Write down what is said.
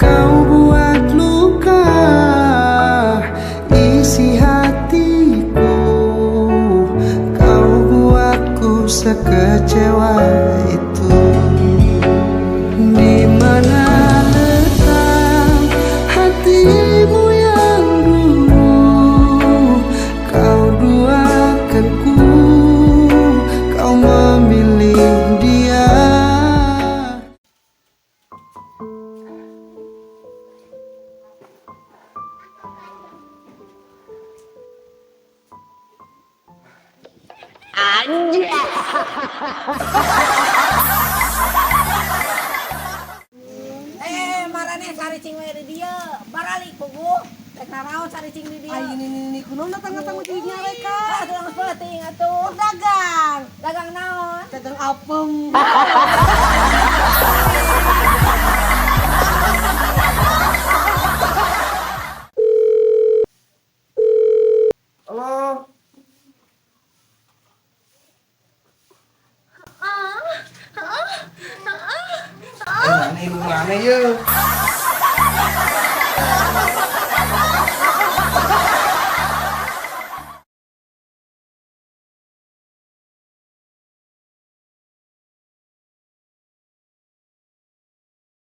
Kau buat luka isi hatiku. Kau buatku sekecewa itu. Di mana letak hatimu yang dulu? Kau duakan ku, kau memilih dia. Eh, maraneh caricing we di dieu. Baralik puguh. Rek naraon caricing di dieu? Ay, ini kunaon datang-datang mah jadi nyareka? Ah, tulang peuting atuh. Dagang, Dagang naon? Dagang apem.